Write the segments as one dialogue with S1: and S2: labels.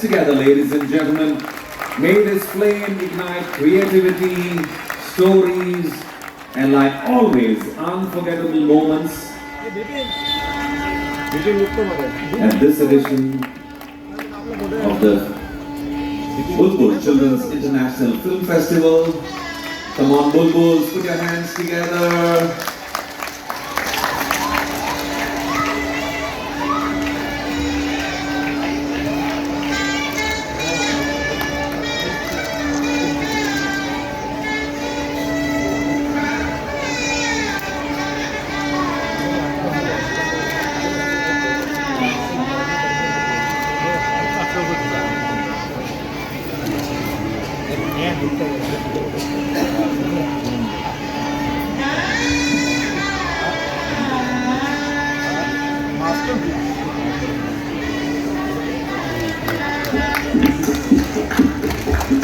S1: together, ladies and gentlemen. May this flame ignite creativity, stories, and like always, unforgettable moments. At this edition of the Bulbul Children's International Film Festival. Come on, Bulbuls, put your hands together.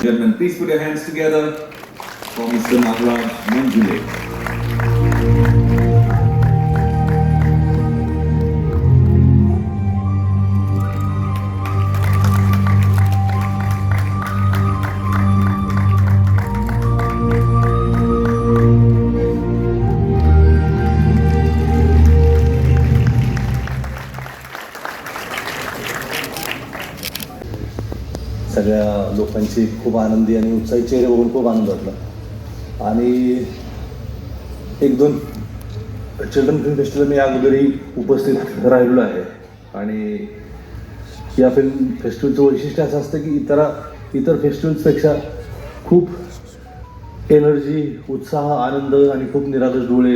S1: Gentlemen, please put your hands together for Mr. Nagraj Manjule.
S2: सगळ्या लोकांची खूप आनंदी आणि उत्साही चेहरे बघून खूप आनंद वाटला. आणि एक दोन चिल्ड्रन फिल्म फेस्टिवल मी अगोदरही उपस्थित राहिलेलो आहे. आणि या फिल्म फेस्टिवलचं वैशिष्ट्य असं असतं की इतर फेस्टिवल्सपेक्षा खूप एनर्जी, उत्साह, आनंद आणि खूप निरागस डोळे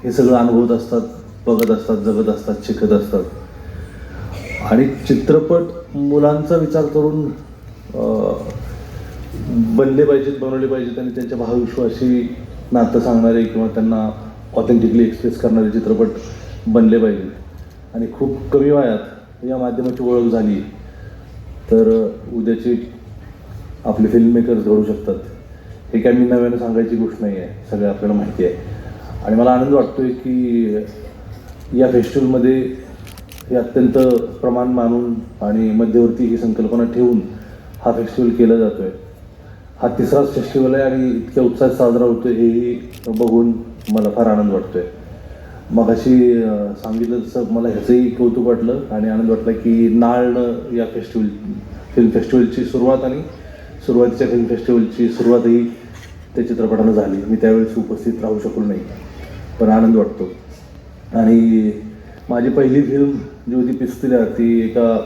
S2: हे सगळं अनुभवत असतात, बघत असतात, जगत असतात, शिकत असतात. आणि चित्रपट मुलांचा विचार करून बनले पाहिजेत, बनवले पाहिजेत आणि त्यांच्या भावविश्वाशी नातं सांगणारे किंवा त्यांना ऑथेंटिकली एक्सप्रेस करणारे चित्रपट बनले पाहिजेत. आणि खूप कमी वयात या माध्यमाची ओळख झाली तर उद्याचे आपले फिल्ममेकर्स घडू शकतात. हे काय मी नव्यानं सांगायची गोष्ट नाही आहे, सगळं आपल्याला माहिती आहे. आणि मला आनंद वाटतो आहे की या फेस्टिवलमध्ये हे अत्यंत प्रमाण मानून आणि मध्यवर्ती ही संकल्पना ठेवून हा फेस्टिवल केला जातो आहे. हा तिसराच फेस्टिवल आहे आणि इतक्या उत्साहात साजरा होतो आहे हेही बघून मला फार आनंद वाटतो आहे. मगाशी सांगितलं तसं मला ह्याचंही कौतुक वाटलं आणि आनंद वाटला की नाळनं या फिल्म फेस्टिवलची सुरुवात आणि सुरुवातीच्या फिल्म फेस्टिवलची सुरुवातही त्या चित्रपटानं झाली. मी त्यावेळेस उपस्थित राहू शकलो नाही, पण आनंद वाटतो. आणि माझी पहिली फिल्म जी होती पिस्तुल्या, ती एका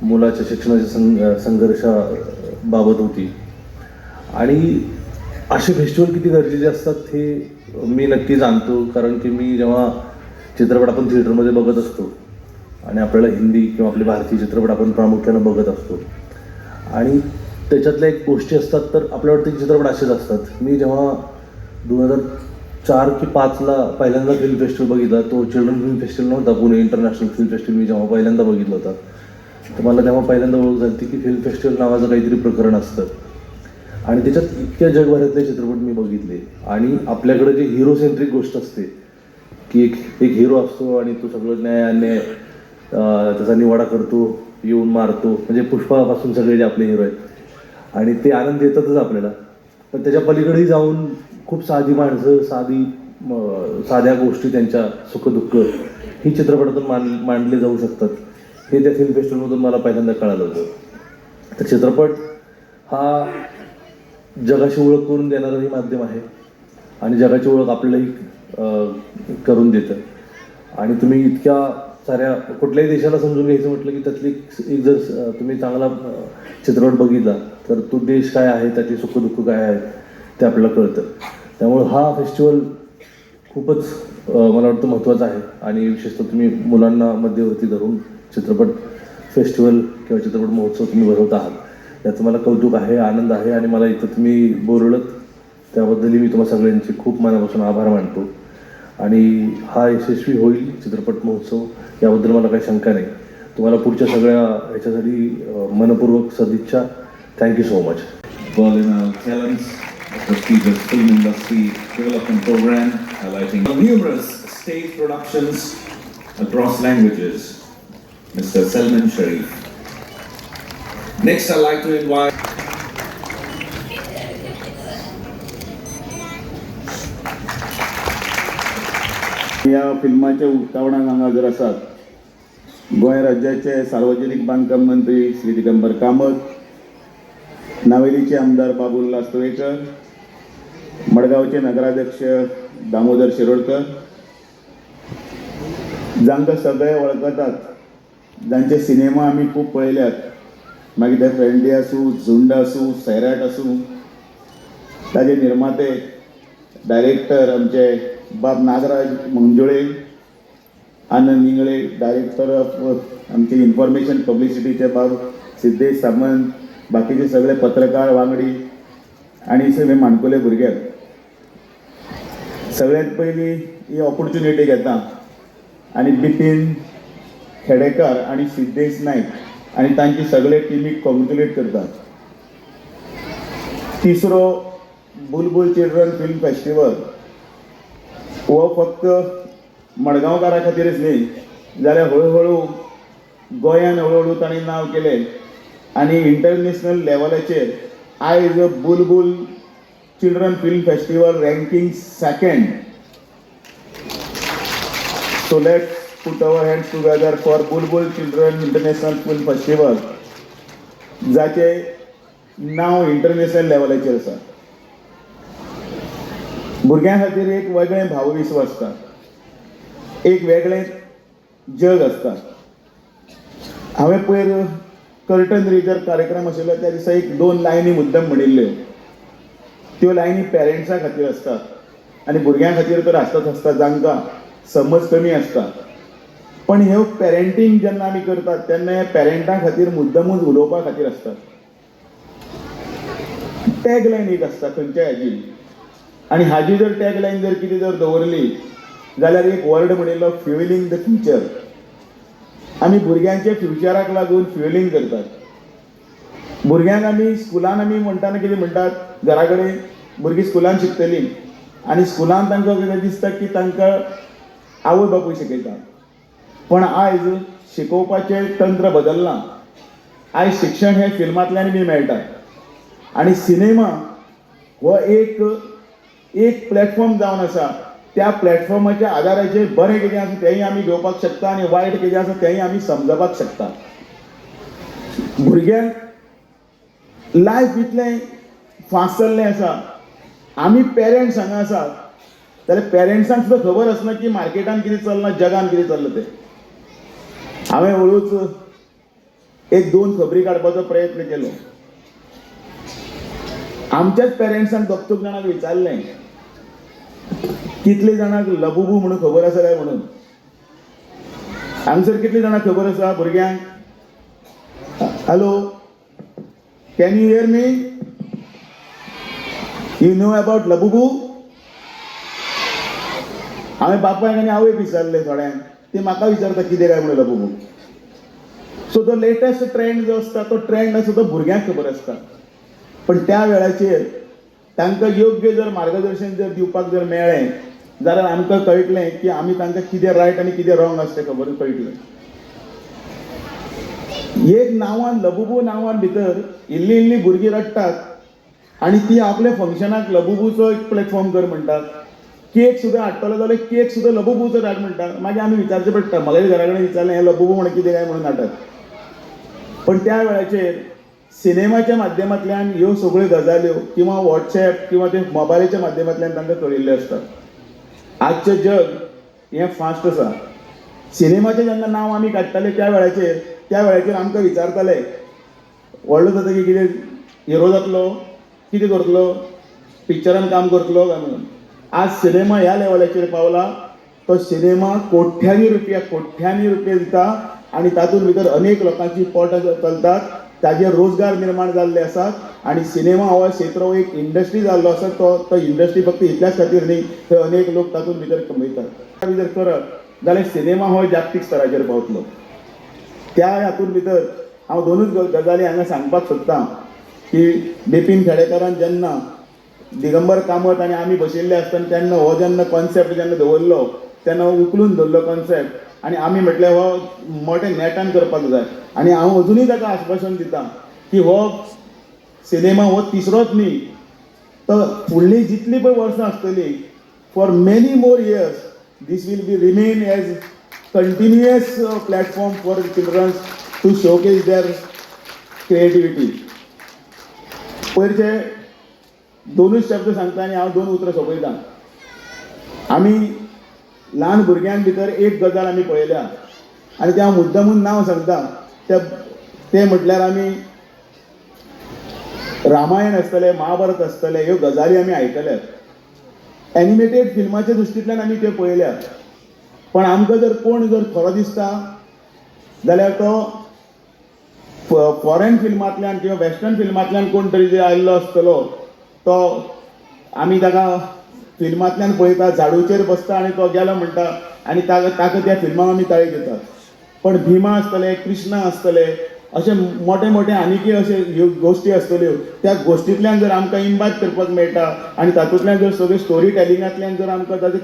S2: मुलाच्या शिक्षणाच्या संघर्षाबाबत होती. आणि असे फेस्टिवल किती गरजेचे असतात हे मी नक्की जाणतो, कारण की मी जेव्हा चित्रपट आपण थिएटरमध्ये बघत असतो आणि आपल्याला हिंदी किंवा आपले भारतीय चित्रपट आपण प्रामुख्यानं बघत असतो आणि त्याच्यातल्या एक गोष्टी असतात, तर आपल्याला वाटतं की चित्रपट असेच असतात. मी जेव्हा 2004 की 2005ला पहिल्यांदा फिल्म फेस्टिवल बघितला, तो चिल्ड्रन फिल्म फेस्टिवल नव्हता, पुणे इंटरनॅशनल फिल्म फेस्टिवल मी जेव्हा पहिल्यांदा बघितला होता, तर मला तेव्हा पहिल्यांदा ओळख झाली होती की फिल्म फेस्टिवल नावाचं काहीतरी प्रकरण असतं. आणि त्याच्यात इतक्या जगभरातले चित्रपट मी बघितले. आणि आपल्याकडे जे हिरो सेंट्रिक गोष्ट असते की एक हिरो असतो आणि तो सगळं न्याय अन्याय त्याचा निवाडा करतो, येऊन मारतो, म्हणजे पुष्पापासून सगळे जे आपले हिरो आहेत आणि ते आनंद देतातच आपल्याला. पण त्याच्या पलीकडेही जाऊन खूप साधी माणसं, साध्या गोष्टी, त्यांच्या सुखदुःख ही चित्रपटातून मांडले जाऊ शकतात, हे त्या फिल्म फेस्टिवलमधून मला पहिल्यांदा कळालं होतं. तर चित्रपट हा जगाशी ओळख करून देणारंही माध्यम आहे आणि जगाची ओळख आपल्यालाही करून देतं. आणि तुम्ही इतक्या साऱ्या कुठल्याही देशाला समजून घ्यायचं म्हटलं की त्यातली एक जर तुम्ही चांगला चित्रपट बघितला तर तो देश काय आहे, त्याची सुखदुःख काय आहे ते आपल्याला कळतं. त्यामुळं हा फेस्टिवल खूपच मला वाटतं महत्त्वाचा आहे. आणि विशेषतः तुम्ही मुलांना मध्यवर्ती धरून चित्रपट फेस्टिवल किंवा चित्रपट महोत्सव तुम्ही भरवत आहात, याचं मला कौतुक आहे, आनंद आहे. आणि मला इथं तुम्ही बोलवलं त्याबद्दलही मी तुम्हा सगळ्यांचे खूप मनापासून आभार मानतो. आणि हा यशस्वी होईल चित्रपट महोत्सव याबद्दल मला काही शंका नाही. तुम्हाला पुढच्या सगळ्या ह्याच्यासाठी मनपूर्वक सदिच्छा. Thank you so much.
S1: Berlinale Talents, a prestigious film industry development program highlighting numerous stage productions across languages. Mr. Salman Sharif. Next, I'd like to invite
S3: ह्या फिल्माच्या उक्तावणाक हांगा हजर आसात गोंय राज्याचे सार्वजनीक बांदकाम मंत्री श्री दिगंबर कामत, नावेलीचे आमदार बाबू उल्हास तुवेकर, मडगांवचे नगराध्यक्ष दामोदर शिरोडकर, जांकां सगळे वळखतात, जांचे सिनेमा आमी खूब पळयल्यात, मागीर ते फ्रेंडली आसूं, झुंड आसूं, सैराट आसूं, ताजे निर्माते डायरेक्टर आमचे बाब नागराज मंजुळे, आनंद इंगळे, डायरेक्टर ऑफ आमचे इन्फॉर्मेशन पब्लिसिटीचे बाब सिद्धेश सामंत, बाकीचे सगळे पत्रकार वांगडी आनी सगळे माणकुले भुरगे. सगळ्यात पयलीं ही ऑपॉर्च्युनिटी घेता आनी बिपीन खेडेकर आनी सिद्धेश नायक आनी तांची सगळे टिमीक कॉंग्रेच्युलेट करता. तिसरो बुलबुल चिल्ड्रन फिल्म फेस्टिवल हो फक्त मडगांवकारा खातीरच न्ही, जाल्यार हळू हळू गोंयान हळू हळू तांणी नांव केलें आनी इंटरनॅशनल लेवलाचेर आयज बुलबुल children film festival ranking second. So let's put our hands together for Bulbul Children International Film Festival, जाचे नांव इंटरनॅशनल लेवलाचेर आसा. भुरग्यां खातीर एक वेगळें भावविश्व आसता, एक वेगळें जग आसता. हांवें पयर कर्टन रेजर कार्यक्रम आशिल्लो त्या दिसा एक दोन लायनी मुद्दम म्हणिल्ल्यो. त्यो लायनी पेरंट्सां खातीर आसतात आनी भुरग्यां खातीर तर आसताच आसता, जांकां समज कमी आसता. पण ह्यो पेरंटींग जेन्ना आमी करतात तेन्ना हे पेरंटां खातीर मुद्दमूच उलोवपा खातीर आसतात. टॅग लायन एक आसता खंयच्याय हाजी, आनी हाजी जर टॅग लायन जर कितें जर दवरली जाल्यार एक वर्ड म्हणिल्लो, फ्युएलिंग the future. आमी भुरग्यांच्या फ्युचराक लागून फ्युएलिंग करतात. भुरग्यांक आमी स्कुलान आमी म्हणटाना कितें म्हणटात, घरा कडेन भुरगीं स्कुलान शिकतलीं आनी स्कुलान तांकां कितें दिसता की तांकां आवय बापूय शिकयता. पण आयज शिकोवपाचें तंत्र बदल्लां. आयज शिक्षण हें फिल्मांतल्यान बी मेळटा आनी सिनेमा हो एक एक प्लॅटफॉर्म जावन आसा. त्या प्लॅटफॉर्माच्या आदाराचेर बरें कितें आसा तेंय आमी घेवपाक शकता आनी वायट कितें आसा तेंय आमी समजपाक शकता. भुरग्यांक लायफ इतलें फास्ट चल्लें आसा, आमी पेरंट्स हांगा आसात जाल्यार पेरंट्सांक सुद्दां खबर आसना की मार्केटान कितें चल्लां, जगान कितें चल्लां तें. हांवें हळूच एक दोन खबरी काडपाचो प्रयत्न केलो. आमच्याच पेरंट्सांक दोग दोग जाणांक विचारलें, कितले जाणांक लबुबू म्हणून खबर आसा काय म्हणून. हांगसर कितले जाणांक खबर आसा भुरग्यांक? Hello, can you hear me? You know about Labubu? हांवें बापायक आनी आवयक विचारलें थोड्यांक, ती म्हाका विचारता कितें काय म्हणून लबुबू. सो तो लेटस्ट ट्रेंड जो आसता तो ट्रेंड आसा तो भुरग्यांक खबर आसता. पण त्या वेळाचेर तांकां योग्य जर मार्गदर्शन जर दिवपाक जर मेळ्ळें जाल्यार आमकां कळटलें की आमी तांकां कितें रायट आनी कितें रॉंग आसा तें खबर कळटलें. एक नांवान लबुबू नांवान भितर इल्ली इल्ली भुरगीं रडटात आनी ती आपल्या फंक्शनाक लबुबूचो एक प्लॅटफॉर्म कर म्हणटात. केक सुद्दां हाडटलो जाल्यार केक सुद्दां लबुबूचो धाड म्हणटा. मागीर आमी विचारचें पडटा, म्हागे घरा कडेन विचारलें हें लबुबू म्हणून कितें काय म्हणून नाटक. पण त्या वेळाचेर सिनेमाच्या माध्यमांतल्यान ह्यो सगळ्यो गजाल्यो किंवा वॉट्सएप किंवा ते मोबायलाच्या माध्यमांतल्यान तांकां कळिल्ल्यो आसतात. आजचें जग हें फास्ट आसा. सिनेमाचें जेन्ना नांव आमी काडटाले त्या वेळाचेर आमकां विचारताले, व्हडलो जातकीर कितें हिरो जातलो, कितें करतलो, पिक्चरान काम करतलो काय म्हणून. आज सिनेमा ह्या लेवलाचेर पावला, तो सिनेमा कोट्यांनी रुपया, कोट्यांनी रुपया दिता आनी तातूंत भितर अनेक लोकांची पोटां चलतात, ताजेर रोजगार निर्माण जाल्ले आसात. आनी सिनेमा हो क्षेत्र हो एक इंडस्ट्री जाल्लो आसा. तो तो इंडस्ट्री फक्त इतल्याच खातीर न्ही, थंय अनेक लोक तातूंत भितर कमयतात. जर करत जाल्यार सिनेमा हो जागतीक स्तराचेर पावतलो. त्या हातूंत भितर हांव दोनूच गजाली हांगा सांगपाक सोदतां की बिपीन खेडेकारान जेन्ना दिगंबर कामत आनी आमी बशिल्ले आसतना तेन्ना हो जेन्ना कॉन्सेप्ट जेन्ना दवरलो तेन्ना उखलून धरलो कॉन्सेप्ट आनी आमी म्हटलें हो मोठ्या नेटान करपाक जाय. आनी हांव अजुनूय ताका आश्वासन दितां. की हो सिनेमा हो तिसरोच न्ही, तर फुडली जितली पळय वर्सां आसतली, for many more years this will be remain as continuous platform for childrens to showcase their creativity. पयरचे दोनूच शब्द सांगता आनी हांव दोन उतरां सोंपयता. आमी ल्हान भुरग्यां भितर एक गजाल आमी पळयल्या आनी तें हांव मुद्दमून नांव सांगता, ते म्हटल्यार आमी रामायण आसतलें, महाभारत आसतलें, ह्यो गजाली आमी आयकल्यात. एनिमेटेड फिल्माच्या दृश्टींतल्यान आमी त्यो पळयल्यात. पण आमकां जर कोण जर खरो दिसता जाल्यार तो फॉरेन फिल्मांतल्यान किंवा वेस्टर्न फिल्मांतल्यान कोण तरी जे आयिल्लो आसतलो, तो आमी ताका फिल्मांतल्यान पळयता, झाडूचेर बसता आनी तो गेलो म्हणटा आनी ताका त्या फिल्माक आमी ताळी दितात. पण भीमा आसतले, कृष्णा आसतले, अशे मोठे मोठे आनीकय अशे ह्यो गोश्टी आसतल्यो, त्या गोश्टींतल्यान जर आमकां इम्बार्क करपाक मेळटा आनी तातूंतल्यान जर सगळें स्टोरी टेलिंगांतल्यान जर आमकां ताचें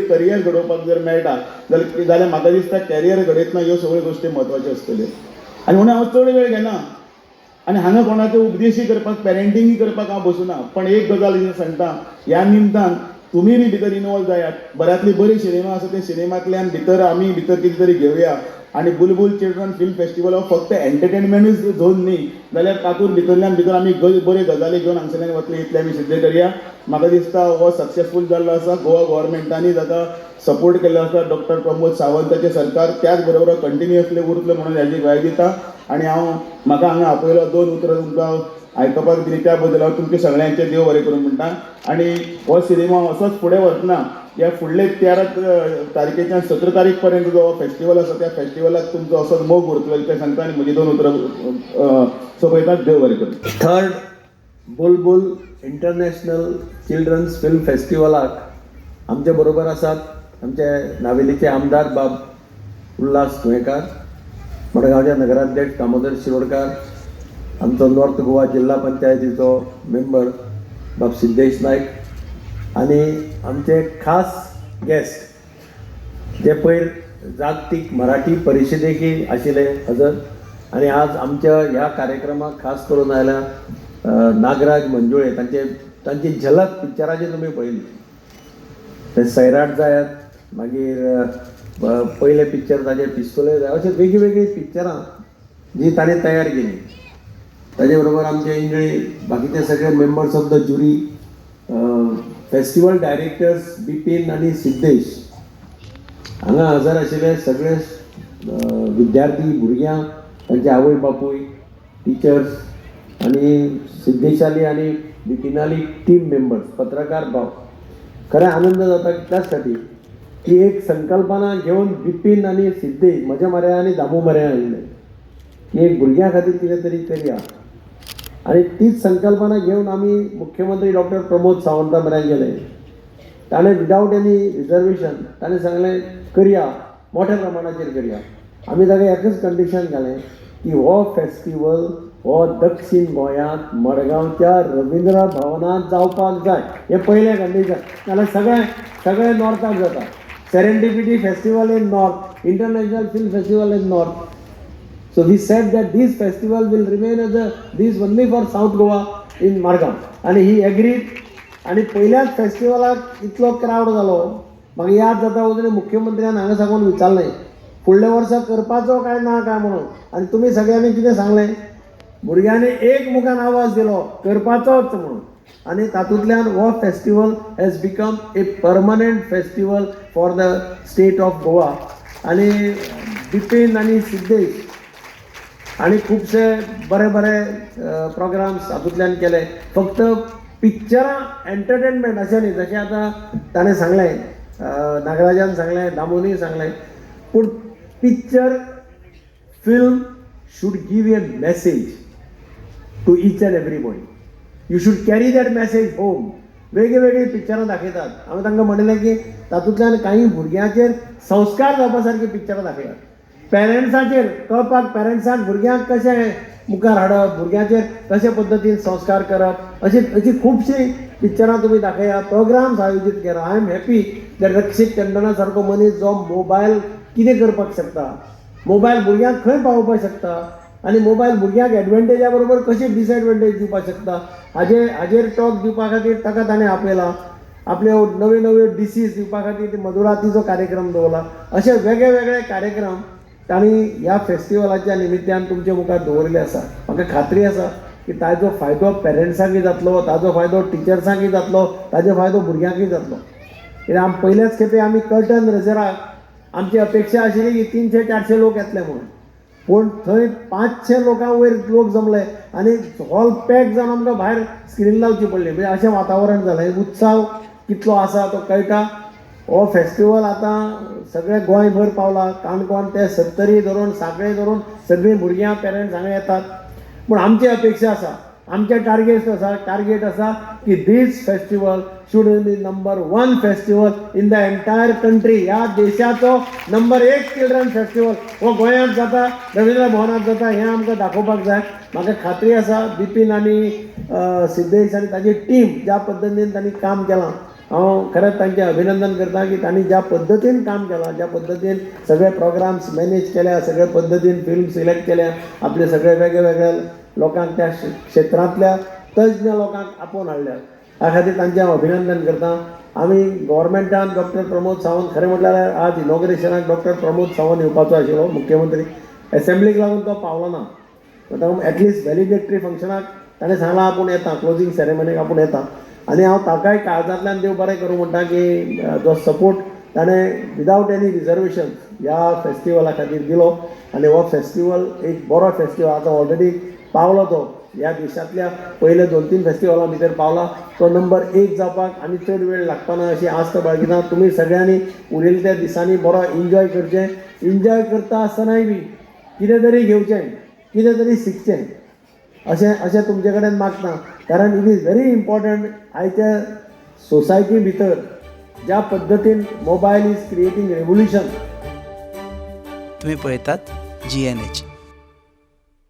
S3: करियर घडोवपाक जर मेळटा जाल्यार म्हाका दिसता कॅरियर घडयतना ह्यो सगळ्यो गोश्टी म्हत्वाच्यो आसतल्यो. आनी म्हणून हांव चड वेळ घेना आनी हांगा कोणाचो उपदेशूय करपाक, पेरेंटींगूय करपाक हांव बसूना. पण एक गजाल सांगता, ह्या निमतान तुमी बी भितर इनवॉल्व जायात. बऱ्यांतली बरी सिनेमा आसा ते सिनेमांतल्यान भितर आमी भितर कितें तरी घेवया आनी बुलबुल चिल्ड्रन फिल्म फेस्टिवल हो फक्त एंटरटेनमेंटूच झोन न्ही, जाल्यार तातूंत भितरल्यान भितर आमी बऱ्यो गजाली घेवन हांगसरल्यान वतले इतलें आमी सिद्ध करया. म्हाका दिसता हो सक्सेसफूल जाल्लो आसा. गोवा गोवोरमेंटानूय ताका सपोर्ट केल्लो आसा, डॉक्टर प्रमोद सावंताचें सरकार त्याच बरोबर कंटिन्युअसली उरतलें म्हणून हेजी ग्वाही दिता. आनी हांव म्हाका हांगा आपयलो, दोन उतरां तुमकां आयकपाक दिली त्या बद्दल हांव तुमचे सगळ्यांचें देव बरें करूं म्हणटा. आनी हो सिनेमा असोच फुडें वतना ह्या फुडले 13 तारखेच्यान 17 तारीख पर्यंत जो फेस्टिवल आसा त्या फेस्टिवलाक तुमचो असोच मोग उरतलो इतलें सांगता आनी म्हजी दोन उतरां सोंपयता. देव बरें करूं.
S4: थर्ड बुलबुल इंटरनॅशनल चिल्ड्रन्स फिल्म फेस्टिवलाक आमचे बरोबर आसात आमचे नावेलीचे आमदार बाब उल्हास तुयेंकार, मडगांवचे नगराध्यक्ष दामोदर शिरोडकार, आमचो नॉर्थ गोवा जिल्हा पंचायतीचो मेंबर बाब सिद्धेश नायक आनी आमचे खास गेस्ट जे पयर जागतीक मराठी परिशदेकय आशिल्ले हजर आनी आज आमच्या ह्या कार्यक्रमाक खास करून आयल्या नागराज मंजुळे. तांची झलक पिक्चराची तुमी पळयली, ते सैराट जायात, मागीर पयलें पिक्चर ताजें पिस्तोले जाय, अशें वेगळीं वेगळीं पिक्चरां जी ताणें तयार केली. ताजे बरोबर आमचे इंगळे बाकीचे सगळे members of the jury, festival directors Bipin आनी सिद्धेश, हांगा हजर आशिल्ले सगळे विद्यार्थी भुरग्यां, तांचे आवय बापूय, टिचर्स आनी सिद्धेशाली आनी बिपिनाली टीम मेंबर्स, पत्रकार भाव, खरें आनंद जाता त्याच खातीर की एक संकल्पना घेवन बिपीन आनी सिद्धेश म्हज्या म्हऱ्या आनी दामू म्हऱ्या आयिल्ले की एक भुरग्यां खातीर कितें तरी करया. आनी तीच संकल्पना घेवन आमी मुख्यमंत्री डॉक्टर प्रमोद सावंता म्हऱ्यान गेले. ताणें विदावट एनी रिजर्वेशन ताणें सांगलें करया, मोठ्या प्रमाणाचेर करया. आमी ताका एकच कंडिशन घालें की हो फेस्टिवल हो दक्षीण गोंयांत मडगांवच्या रविंद्र भवनांत जावपाक जाय, हें पयलें कंडिशन. नाल्यार सगळें नॉर्थाक जाता. Serendipity festival in north, international film festival in north. So we said that this festival will remain as a this only for South Goa in Margao. आनी he agreed. आनी पयल्याच फेस्टिवलाक इतलो क्रावड जालो, म्हाका याद जाता अजून मुख्यमंत्र्यान हांगा साकून विचारलें फुडल्या वर्सा करपाचो काय ना काय म्हणून. आनी तुमी सगळ्यांनी कितें सांगलें, भुरग्यांनी एक मुखान आवाज दिलो करपाचोच म्हणून. आनी तातूंतल्यान हो festival has become a permanent festival for the state of Goa. आनी बिपीन आनी सिद्धेश आनी खुबशे बरे बरे प्रोग्राम्स हातूंतल्यान केले. फक्त पिक्चरां एंटरटेनमेंट अशें न्ही, जशें आतां ताणें सांगलें, नागराजान सांगलें, दामोनी सांगलें, पूण picture film should give a message to each and everybody. You should carry that message home. वेगळीं वेगळीं पिक्चरां दाखयतात. हांवें तांकां म्हणलें की तातूंतल्यान कांय भुरग्यांचेर संस्कार जावपा सारकीं पिक्चरां दाखयात, पेरंट्साचेर कळपाक, पेरंट्सांक भुरग्यांक कशें मुखार हाडप, भुरग्यांचेर कशे पद्दतीन संस्कार करप, अशी खुबशीं पिक्चरां तुमी दाखयात, प्रोग्राम्स आयोजीत केला. I am happy that Rakshit टंडना सारको मनीस जो मोबायल कितें करपाक शकता, मोबायल भुरग्यांक खंय पावोवपाक शकता. आनी मोबायल भुरग्यांक एडवांटेजा बरोबर कशी डिसएडवांटेज दिवपाक शकता हाजेर टॉक दिवपा खातीर ताका ताणें आपयला. आपल्यो नव्यो नव्यो डिशीज दिवपा खातीर मधुरातीचो कार्यक्रम दवरला. अशे वेगळे वेगळे कार्यक्रम तांणी ह्या फेस्टिवलाच्या निमित्यान तुमचे मुखार दवरिल्ले आसा. म्हाका खात्री आसा की ताजो फायदो पेरंट्सांकय जातलो, ताजो फायदो टिचर्सांकय जातलो, ताजो फायदो भुरग्यांकय जातलो. कित्याक आमी पयल्याच खेपे आमी कर्टन रेजराक आमची अपेक्षा आशिल्ली की 300-400 लोक येतले म्हणून, पूण थंय 500 लोकां वयर लोक जमले आनी हॉल पॅक जावन आमकां भायर स्क्रीन लावची पडली. म्हणजे अशें वातावरण जालें. उत्साह कितलो आसा तो कळटा. हो फेस्टिवल आतां सगळें गोंयभर पावला. काणकोण ते सत्तरी धरून सांखळे धरून सगळीं भुरग्यां पेरंट्स हांगा येतात. पूण आमची अपेक्षा आसा, आमचें टार्गेट आसा की this festival should be number 1 festival in the entire country. ह्या देशाचो नंबर 1 चिल्ड्रन फेस्टिवल हो गोंयांत जाता, रवींद्र भवनांत जाता, हें आमकां दाखोवपाक जाय. म्हाका खात्री आसा बिपीन आनी सिद्धेश आनी ताजी टीम ज्या पद्दतीन तांणी काम केलां, हांव खरेंच तांचें अभिनंदन करता की तांणी ज्या पद्दतीन काम केलां, ज्या पद्दतीन सगळे प्रोग्राम्स मॅनेज केल्या, सगळे पद्दतीन फिल्म सिलेक्ट केल्या, आपले सगळे वेगळे वेगळे लोकांक त्या क्षेत्रांतल्या तज्ञ लोकांक आपोवन हाडल्या, ह्या खातीर तांचें हांव अभिनंदन करता. आमी गव्हर्मेंटान डॉक्टर प्रमोद सावंत, खरें म्हटल्यार आज इनॉग्रेशनाक डॉक्टर प्रमोद सावंत येवपाचो आशिल्लो मुख्यमंत्री, एसेंब्लीक लागून तो पावलो ना. आतां एटलिस्ट व्हॅलिडेटरी फंक्शनाक ताणें सांगलां आपूण येता, क्लोजींग सेरेमनीक आपूण येता. आनी हांव ताकाय काळजांतल्यान देव बरें करूं म्हणटा की जो सपोर्ट ताणें विदावट एनी रिजर्वेशन ह्या फेस्टिवला खातीर दिलो आनी हो फेस्टिवल एक बरो फेस्टिवल आतां ऑलरेडी पावलो, तो ह्या देशांतल्या पयल्या 2-3 फेस्टिवलां भितर पावला. तो नंबर 1 जावपाक आनी चड वेळ लागपाना अशी आस्त बाळगिता. तुमी सगळ्यांनी उरिल्ल्या त्या दिसांनी बरो एन्जॉय करचें. एन्जॉय करता आसतनाय बी कितें तरी घेवचें, कितें तरी शिकचें, अशें अशें तुमचे कडेन मागता. कारण it is very important. आयच्या सोसायटी भितर ज्या पद्दतीन मोबायल is creating revolution.
S5: तुम्ही पळयतात GNH.